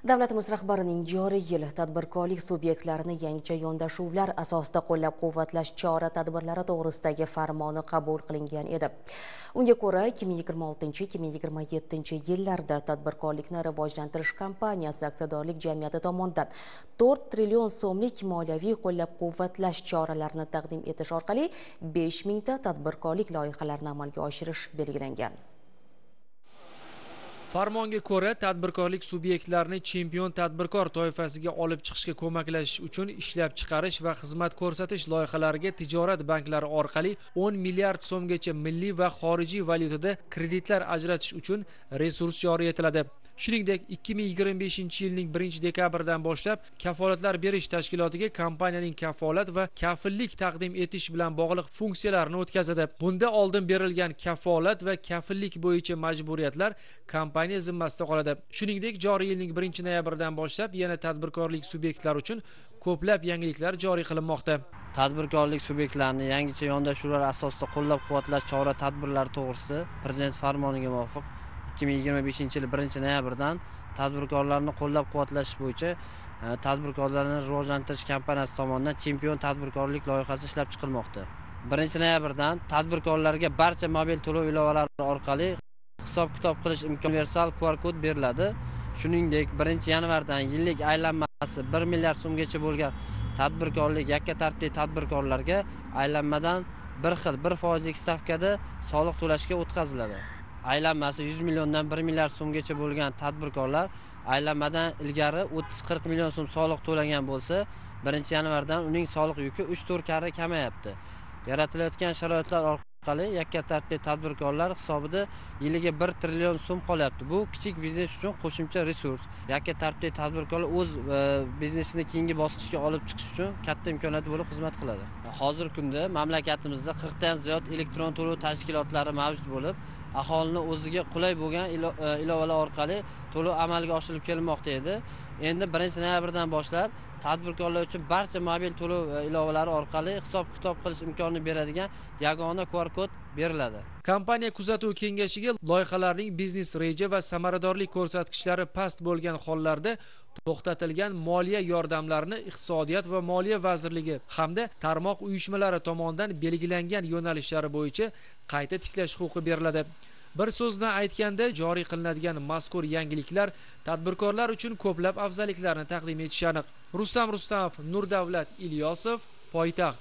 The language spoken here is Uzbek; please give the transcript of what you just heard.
Davlatimiz rahbarining joriy yil tadbirkorlik subyektlarini yangicha yondashuvlar asosida qo'llab-quvvatlash chora-tadbirlari to'g'risidagi farmoni qabul qilingan edi. Unga ko'ra 2026-2027 yillarda tadbirkorlikni rivojlantirish kompaniyasi aksiyadorlik jamiyati tomonidan 4 trillion so'mlik moliyaviy qo'llab-quvvatlash choralarini taqdim etish orqali 5000 ta tadbirkorlik loyihalarini amalga oshirish belgilangan. Farmonga ko'ra, tadbirkorlik subyektlarini chempion tadbirkor toifasiga olib chiqishga ko'maklashish uchun ishlab chiqarish va xizmat ko'rsatish loyihalariga tijorat banklari orqali 10 milliard so'mgacha milliy va xorijiy valyutada kreditlar ajratish uchun resurs joriy etiladi. Shuningdek, 2025-yilning 1-dekabridan boshlab kafolatlar berish tashkilotiga kompaniyaning kafolat va kafillik taqdim etish bilan bog'liq funksiyalarini o'tkazadi. Bunda oldin berilgan kafolat va kafillik bo'yicha majburiyatlar kompaniya zimmasida qoladi. Shuningdek, joriy yilning 1-noyabridan boshlab yana tadbirkorlik subyektlari uchun ko'plab yangiliklar joriy qilinmoqda. Tadbirkorlik subyektlarini yangicha yondashuvlar asosida qo'llab-quvvatlash chora-tadbirlari to'g'risida Prezident farmoniga muvofiq 2025-yil 1-noyabrdan tadbirkorlarni qo'llab-quvvatlash bo'yicha tadbirkorlarni rivojlantirish kompaniyasi tomonidan chempion tadbirkorlik loyihasi ishlab chiqilmoqda. 1-noyabrdan tadbirkorlarga barcha mobil to'lov ilovalari orqali hisob-kitob qilish imkoni universal QR kod beriladi. Shuningdek, 1-yanvardan yillik aylanmasi 1 milliard so'mgacha bo'lgan tadbirkorlik yakka tartibli tadbirkorlarga aylanmadan bir xil 1%lik stavkada soliq to'lashga o'tkaziladi. Aylanmasi 100 milliondan 1 milliard so'mgacha bo'lgan tadbirkorlar aylanmadan ilgari 30-40 million so'm soliq to'lagan bo'lsa, 1-yanvardan uning soliq yuki 3-4 karra kamayapti. Yaratilayotgan sharoitlar orqali yakka tartibli tadbirkorlar hisobida yiliga 1 trillion so'm qolyapti. Bu kichik biznes uchun qo'shimcha resurs. Yakka tartibli tadbirkorlar o'z biznesini keyingi bosqichga olib chiqish uchun katta imkoniyat bo'lib xizmat qiladi. Hozirgi kunda mamlakatimizda 40 dan ziyod elektron to'lov tashkilotlari mavjud bo'lib, aholini o'ziga qulay bo'lgan ilovalar orqali to'lov amalga oshirilib kelinmoqda edi. Endi 1-noyabrdan boshlab tadbirkorlar uchun barcha mobil to'lov ilovalari orqali hisob-kitob qilish imkonini beradigan yagona QR kod beriladi. Kompaniya kuzatuv kengashiga loyihalarning biznes reja va samaradorlik ko'rsatkichlari past bo'lgan hollarda to'xtatilgan moliya yordamlarini Iqtisodiyot va moliya vazirligi hamda tarmoq uyushmalari tomonidan belgilangan yo'nalishlari bo'yicha qayta tiklash huquqi beriladi. Bir so'z bilan aytganda, joriy qilinadigan mazkur yangiliklar tadbirkorlar uchun ko'plab afzalliklarni taqdim etishi aniq. Rustam Rustamov, Nurdavlat Ilyosov, Poytaxt.